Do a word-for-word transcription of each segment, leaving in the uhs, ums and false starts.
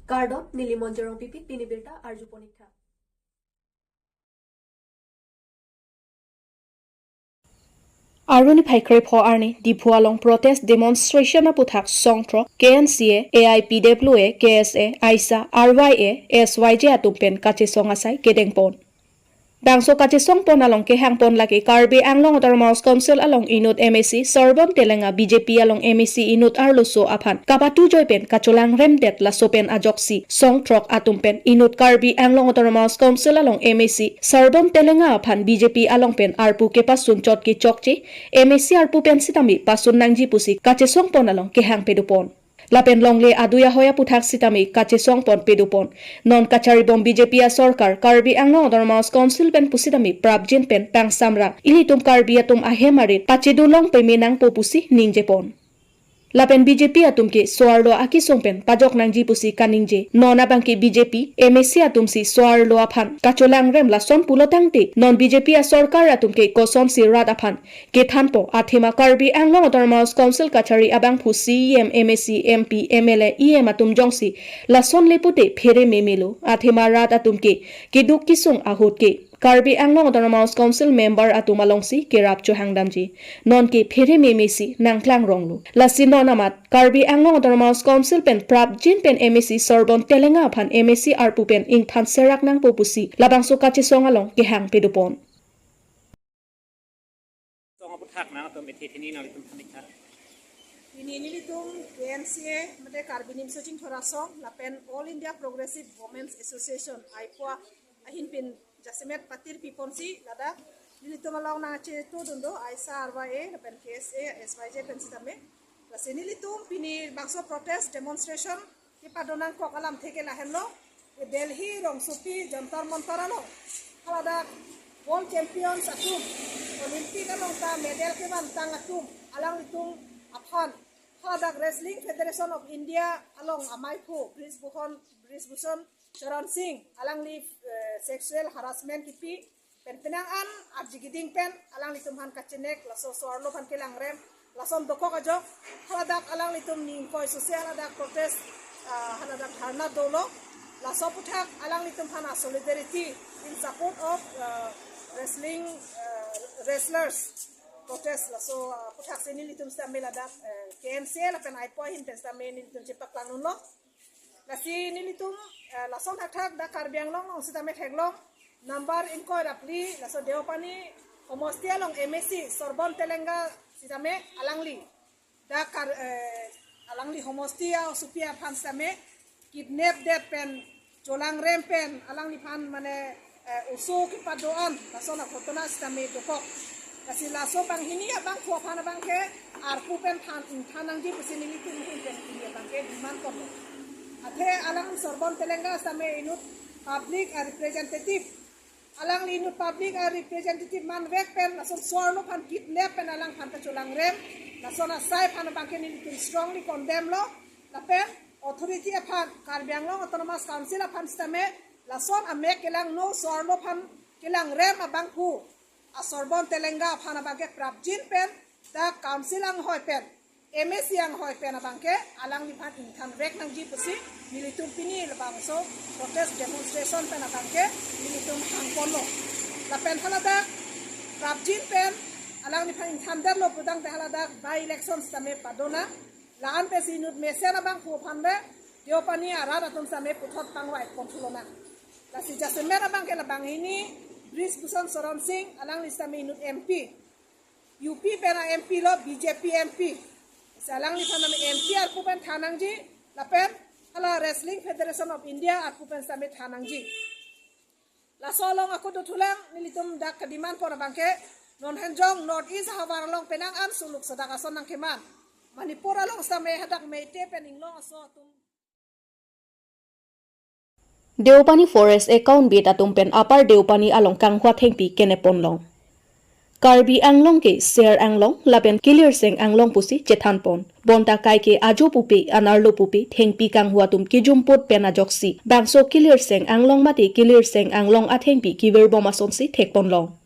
Kardom, neli Monjorong Pipi, pini birta arjupon ik tha. Arni phai krepho arni Diphu along protest demonstration aputhak song throk K N C A, A I P W A, K S A, AISA, R Y A, S Y J atum pen kachesong asai kedengpon. Bangso kachesongpon along kehangpon lake Karbi Anglong Autonomous Council along inut M A C Sorbon Telenga, B J P along M A C inut arloso aphan kapatujoi pen kacholangremdet, laso pen ajoksi song throk atum pen inut Karbi Anglong Autonomous Council along M A C Sorbon Telenga aphan B J P along pen arpu kepasun chot kechokche, M A C arpu pen sitame pasun nangji pusi kachesongpon along kehang pedopon. Lapen longle adui ahoi aputhak sitame kachesongpon pedopon. Non kacharibom B J P asorkar Karbi Anglong Autonomous Council pen pusitame prapjin pen pangsamrang, ilitum Karbi atum ahem arit pachedulong peme nangpo pusi ningjepon. Lapen B J P atum ke so-arlo akesung pen pajok nangji pusi kaningje. Non abangke B J P, M A C atum si so-arlo aphan kacholangrem lason pulo tangte, non B J P asorkar atum ke kosonsi rat aphan kethanpo, athema Karbi Anglong Autonomous Council kachari abangphu C E M, M A C, M P, M L A, E M atum jongsi lason le pute phere memelo, athema rat atum ke keduk kesung ahut ke Karbi Anglong Autonomous Council member atum alongsi kerap chohangdamji. Non ke phere meme si nangklangronglo. Lasi non amat Karbi Anglong Autonomous Council pen prapjin pen M A C Sorbon Telenga aphan M A C arpu pen ingthan serak nangpo pusi labangso kachesong along kehang pedopon. Song aputhak nangtum ethe theni nanglitum than ik tha. Pini nelitum K N C A, mate Karbi Nimso Chingthor Asong, lapen All India Progressive Women's Association, AIPWA ahin pen jasemet patir piponsi ladak nelitum along nangchetudun do, AISA, R Y A, lapen K S A, S Y J pen sitame. Lasi nelitum pini bangso protest demonstration kepadonangkok alamthe ke lahenlo, Delhi rongsopi Jantar Mantar along haladak world champions atum, Olympic along ta medal kevantang atum, alanglitum aphan haladak Wrestling Federation of India along amaiphu Brij Bhushan, Brij Bhushan Sharan Singh, alangli, eh, sexual harassment kipi, pen penang an arjigiding pen alanglitum aphan kachenek, laso so-arlo aphan kelangrem, lason dokok ajok haladak alanglitum ning koi suse haladak protest, ah, haladak dharna dolo. Laso aputhak alanglitum aphan a-solidarity in support of, ah, wrestling, ah, wrestlers protest, laso, ah, aputhak si nelitum sitame ladak, eh, K N C A lapen AIPWA ahin pen sitame nelitum chepaklangdunlo. Lasi nelitum, eh, lason thakthak dak Karbi Anglong along sitame theklong number ingkoi ra phli, laso Deopani homosti along M A C Sorbon Telenga sitame alangli dak Kar-, eh, alangli homosti asopi aphan sitame kidnap det pen, cholangrem pen, alangliphan mane, eh, oso kepado-an, lason aghotona sitame dokok. Lasi laso banghini abangphu aphan abangke arpu pen than, ingthan nangji pusi nelitum ahin pen pini abangke demand ponlo. Athe alang Sorbon Telenga sitame inut public a-representative. Alangli inut public a-representative manvek pen lason so-arlo aphan kidnap pen alangphan kacholangrem, lason asai aphan abangke nelitum strongly condemn lo. Lapen authority aphan, Karbi Anglong Autonomous Council aphan sitame lason amek kelangno, so-arlo aphan kelangrem abangphu a-Sorbon Telenga aphan abangke prapjin pen dak council anghoi pen, M A C anghoi pen abangke alangliphan ingthanvek nangji pusi nelitum pini labangso protest demonstration pen abangke nelitum hangponlo. Lapen haladak prapjin pen alangliphan ingthandetlo pudangte haladak by-election sitame padonang. La-an pensi inut mesen abangphu aphan le Deopani arat atum sitame puthot pangvai ponthu lonang. Lasi jasemet abangke la banghini Brij Bhushan Sharan Singh, alangli sitame inut M P, U P pen a-M P lo, B J P M P. Lasi alangliphan sitame M P arpu pen than nangji, lapen hala Wrestling Federation of India arpu pen sitame than nangji. Laso along ako dothulang nelitum dak kedemand pon abangke, non henjong North East havar along penang an suluk sodak ason nangkeman. Manipur along sitame hadak Meitei pen inglong aso atum. Deopani Forest Account Beat atum pen Upper Deopani along kanghu athengpi kenep ponlong. Karbi Anglong ke Ser Anglong lapen Kilirseng Anglong pusi chethanpon. Bonta kaike ajo pupe, anerlo pupe, thengpi kanghu atum kejumput pen ajoksi bangso Kilirseng Anglong mate Kilirseng Anglong athengpi kevirbom asonsi thekponlong.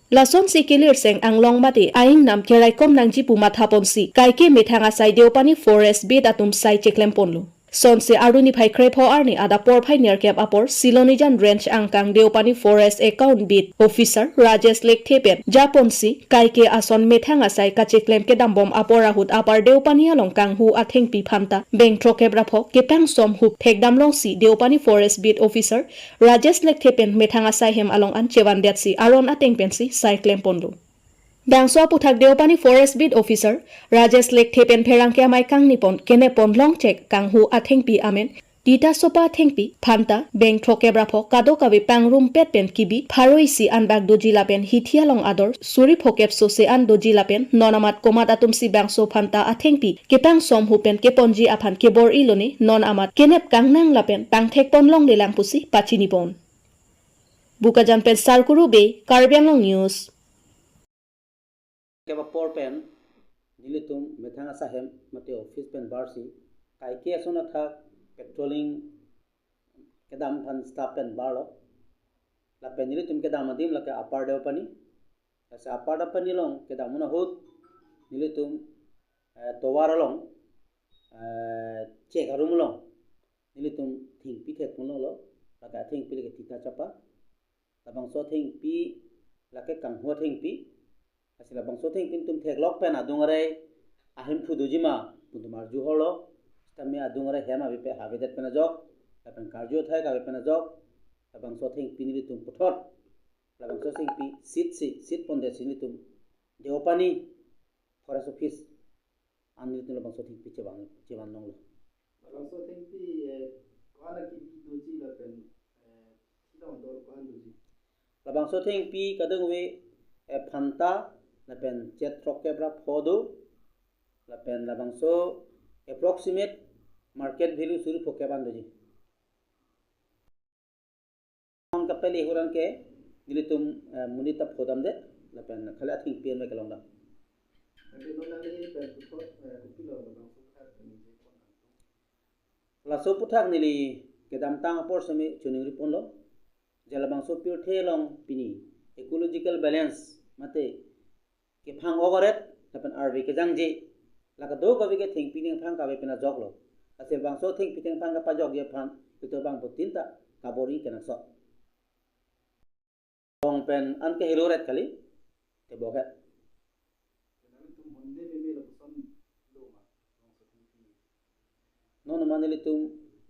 Lasonsi Kilirseng Anglong mate a-ingnam keraikom nangji pu mathaponsi kaike methang asai Deopani Forest Beat atum sai cheklemponlo. Sonsi arni phai krepho arni adap porphai nerkep apor Silonijan Range angkang Deopani Forest Account Beat Officer Rajesh Lekthe pen japonsi kaike ason methang asai kacheklem kedambom apor ahut Upper Deopani along kanghu athengpi phanta beng throkkep ra pho kepangsom hup thekdam longsi Deopani Forest Beat Officer Rajesh Lekthe pen methang asai hem along an chevandetsi aron ateng pensi sai klem ponlo. Bangso aputhak Deopani Forest Beat Officer Rajesh Lekthe pen pherangke amei kangni pon kenep pon longchek kanghu athengpi amen Tita Sopa athengpi phanta beng throkkep ra pho kadokave pangrumpet pen kibi pharo isi anbak doji lapen hithi along ador suri phokep sose an doji lapen non amat komat atumsi bangso phanta athengpi kepangsom hup pen keponji aphan kebor-i lone, non amat kenep kangnang lapen pangthek pon longlelang pusi pachini pon. Bokajan pen Sarkuru Bey, Karbi Anglong News. Kep apor pen nelitum methang asai hem mate office pen barsi kaike ason athak patrolling kedam aphan staff pen barlo. Lapen nelitum kedam adim lake Upper Deopani. Lasi Upper Deopani along kedam un ahut nelitum, eh, tovar along, eh, chek arum along nelitum thengpi thek ponlo. Lake athengpi lake Tita Sopa. Labangso athengpi lake kanghu athengpi. Lasi labangso athengpi nelitum theklok pen adung arei ahemphu doji ma pu nelitum arju horlo. Sitame adung arei hem ave pe, avedet pen ajok, lapen karju athai kave pen ajok, labangso athengpi nelitum puthot, labangso athengpi sitsi, sit pondetsi nelitum Deopani Forest Office an nelitum labangso athengpi chevan, chevan longlo. Labangso athengpi, eh, ko-an akibi doji lapen, eh, hilong dor ko-an doji. Labangso athengpi kadokave, eh, phanta lapen chet throkkep ra pho do, lapen labangso approximate market value suri phokep an doji. Ang kapeli huran ke nelitum, eh, monit ta phodamde lapen khali athengpi an me kelongdam. Lapen non nangli pen puthot, eh, kopilo labangso aputhak neli je pon nangtum. Laso aputhak neli kedamtang apor seme choningri ponlo. Je labangso pirthe along pini ecological balance mate kephang ok aret lapen arve kejangje, la kadokave ke thengpi nangphang kave pen ajoklo. Lasi bangso thengpi nangphang kapajokji aphan itum bangphutin ta kabor-i kenangsot. Bong pen an ke helo ret kali, tebok het. Non ma nelitum,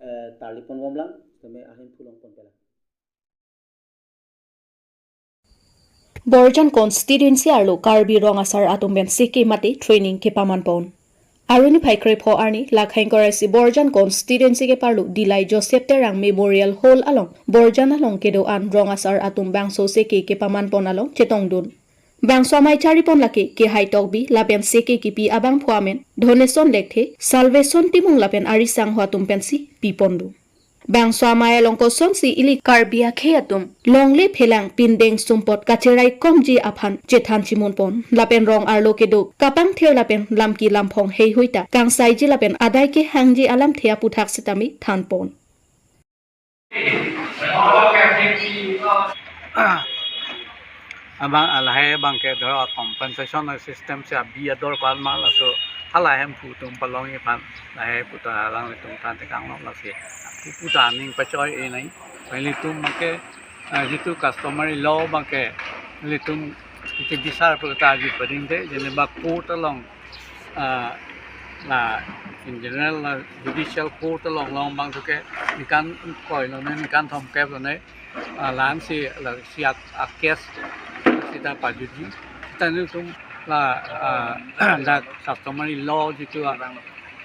eh, tarli ponbomlang, tame ahemphu long ponpelang. Borjan constituency arlo Karbi Rong Asar atum pen seke mate training kepaman pon. Arni phai krepho arni lakhang koraisi Borjan constituency keparlo Dilai Joseph Terang Memorial Hall along Borjan along kedo-an Rong Asar atum bangso seke kepaman pon along chetongdun. Bangso amei chari pon lake Kehai Tokbi lapen seke kipi abangphu amen Dhoneson Lekthe, Salvation Timung lapen ari sangho atum pensi pi pon do. Bangso amei along kosonsi ili Karbi akhei atum longle phelang pindeng sumpot kacherai komji aphan chethan chimun pon lapen rong arlo kedo kapangthir lapen lamki lamphong heihui ta kangsaiji lapen adai kehangji alamthe aputhak sitame than pon. Abang, ah, lahai abang ke dhoro compensation system si abi ador ko-an ma, laso hala ahemphu atum palongji aphan lahai puta alanglitum than tekang lo, lasi pu puta aning pachoi-e nai. Ilitum abang ke, ah, jitu customary law abang ke ilitum iti bisar puta ji pading de, jene ba court along, ah, la in general la judicial court along long abang tu ke ningkan ingkoi lo ne, ningkan thomkep lo ne, ah, la-ansi lasi a, a case sita pajutji. Sita nelitum la, ah, dak customary law jitu, ah,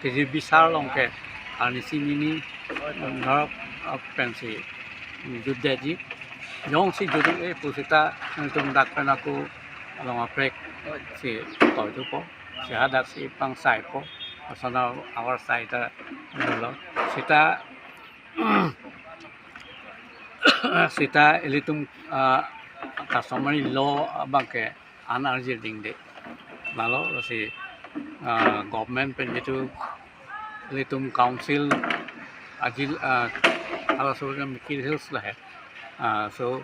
keji bisar along ke arnisi nini, mm, dhoro, ah, pensi jutdetji. Jongsi jut-e pu sita nelitum dak pen ako along aprek si toi thupo. Si hadak si pangsaipo. Asana awar sai ta dolo. Sita, sita ilitum, ah, customary law abang ke an arjir dingde. Lalo si, ah, government pen jitu ilitum council ajil, ah, halaso Mikir Hills lahai. Ah, so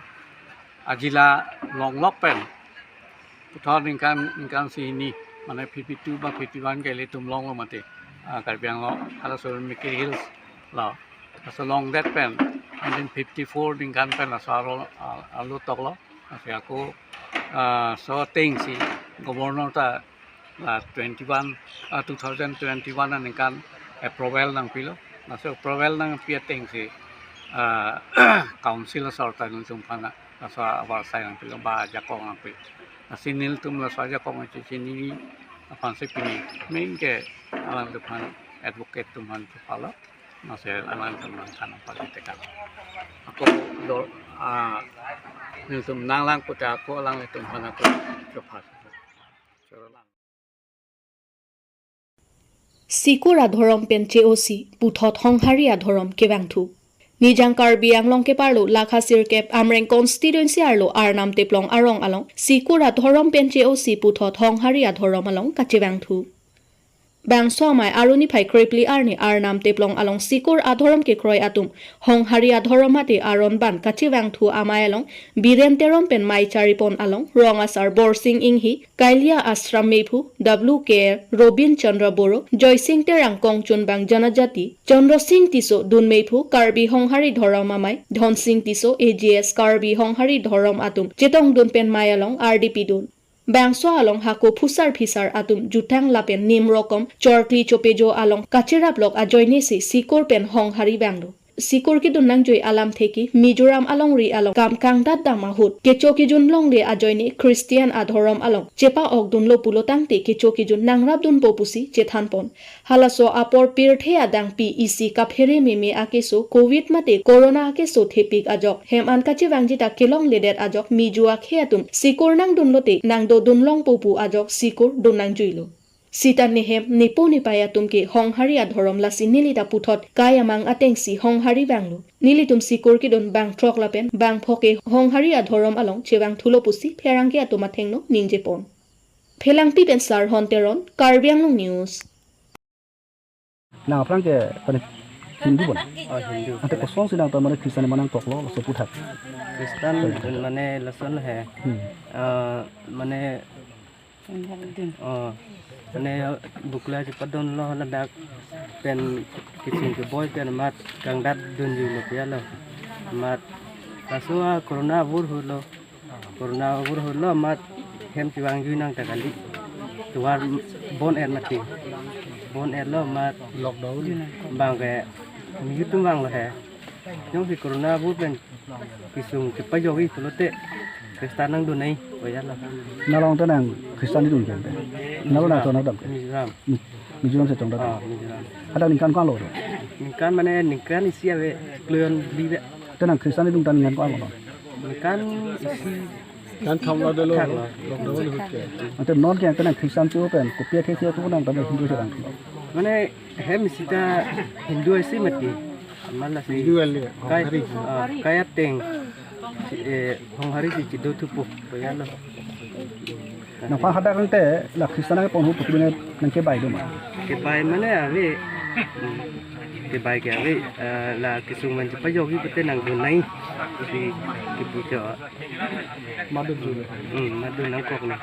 ajila longlok pen puthot ningkan, ningkan si hini, mane fifty two ba fifty one ke ilitum longlo mate. Ah, Karbi Anglong halaso Mikir Hills Lo, laso longdet pen nineteen fifty-four ningkan pen laso aro, a-, arlo toklo. Lasi ako, ah, laso atengsi governor ta la twenty-one, ah, two thousand twenty-one aningkan approval nangpilo. Laso approval nangpi atengsi, ah, council asor ta nelitum aphan laso avarsai nangpilo, ba ajakong nangpi. Lasi nelitum laso ajakong chechini aphansi pini main ke alangtum aphan, advocate atum aphan chepalo. Lasi alangtum aphan nangpaklang tekang. Ako do, ah, nelitum nanglang pute ako alanglitum aphan ako chepha. Sikur adhorom pen che-osi puthot Honghari adhorom kevangthu. Nijang Karbi Anglong keparlo lakha sirkep Amreng constituency arlo Arnam Teplong arong along Sikur adhorom pen che-osi puthot Honghari adhorom along kachevangthu. Bangso amei arni phai krepli arni Arnam Teplong along Sikur adhorom kekroi atum Honghari adhorom mate aron ban kachevangthu amei along Biren Teron pen mei charipon along rong asar Borsing Inghi, Kailia Ashram meiphu W K R, Robin Chandra Boro, Joysing Terang kongchunbang Janajati, Chandra Sing Tisso dun meiphu Karbi Honghari dhorom amei, Dhon Sing Tisso A G S Karbi Honghari dhorom atum chetongdun pen mei along ardi pidun. Bangso along hako phusar phisar atum jutang lapen nim rokom chorkli chopejo along kacheraplok ajoinesi Sikur pen Honghari vanglo. Sikur kedun nangjui alamthe ke Mizoram alongri along kam kangdat dam ahut kecho kejun longle ajoine Christian adhorom along chepa-okdunlo pulo tangte kecho kejun nangrapdunpo pusi chethanpon. Halaso apor pirthe adangpi isi kaphere meme akeso Covid mate Corona akeso thepik ajok hem an kachevangji ta kelongledet ajok Mizo akhei atum Sikur nangdunlote nangdodun longpo pu ajok Sikur dun nangjuilo. Sita nehem nepo nepei atum ke Honghari adhorom lasi neli ta puthot kai amang atengsi Honghari vanglo. Nelitum Sikur kedun bangthrok lapen bangpho ke Honghari adhorom along chevangthulo pusi pherangke atum athengno ningjepon. Phelangpi pen Sarhon Teron, Karbi Anglong News. Nang aphrang ke pen Hindu bon? Oh, Hindu. Ante kosonsi nang ta mane Christian manang toklo, laso puthot. Christian mane lason he. Hmm. Ah, mane, oh, mane bukla chepadunlo ladak pen keching keboi pen amat kangdat dunjuilo pu alo. Amat laso a Corona avur holo. Corona avur holo amat hem chevangjuinang ta kali. Tovar bon-et mati. Bon-etlo amat lockdown. Bang ke mi atum vanglo he. Jongsi Corona avur pen kesung chepajokji pulote Christian nangdunnoi, koyalo. Nang along ta nang Christian dun ke? Nang along nangchonat dam ke? Mizoram. Mi-, Mizoram si chonat dam. Ah, Mizoram. Hadak ningkan ko-anlo? Ningkan mane ningkan isi ave, kloyon bibe. Te nang Christian dun ta ningkan ko-anlo? Ningkan isi. Kan thomlo dolo, thomlo. Lockdown ahut ke. Ante non ke te nang Christian cho pen kopi athe si atum nang ta Hindu si rang. Mane hem sita Hindu isi mati. Amat lasi Hindu ali, kai, Honghari. Ah, kai ateng, eh, Honghari si chedothupo, koyalo. Nangphan hadak ante la Christian nangpon hu putbine nang kebai do ma? Kebai mane ave, hmm, kebai ke ave, eh, la kesung man chepajokji pute nangdunnoi, si kepucho. Madun dun. Hmm, madun nangkok na.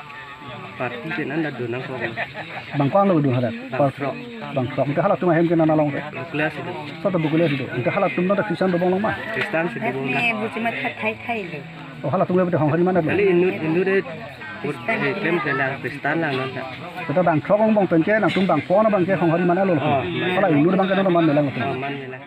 Party pen an ta dun nangkok na. Bang ko-anlo dun hadak? Bangthrok. Bangthrok. Ante halatum ahem ke nang along ke? Bukla si do. Sota Bukla si do. Ante halatum ta Christian dobom long ma? Christian si dobom na. Ate buchima thai thai lo. Oh, halatum le bete Honghari manlo. Kali inut, inut de, bur-, eh, klem ke lang Christian lang non ta. Sota bangthrok angbong pen ke nangtum bangpho na bang ke Honghari manlo. Oh, man. Hala inut bang ke non manlo lang. Oh, manlo lang.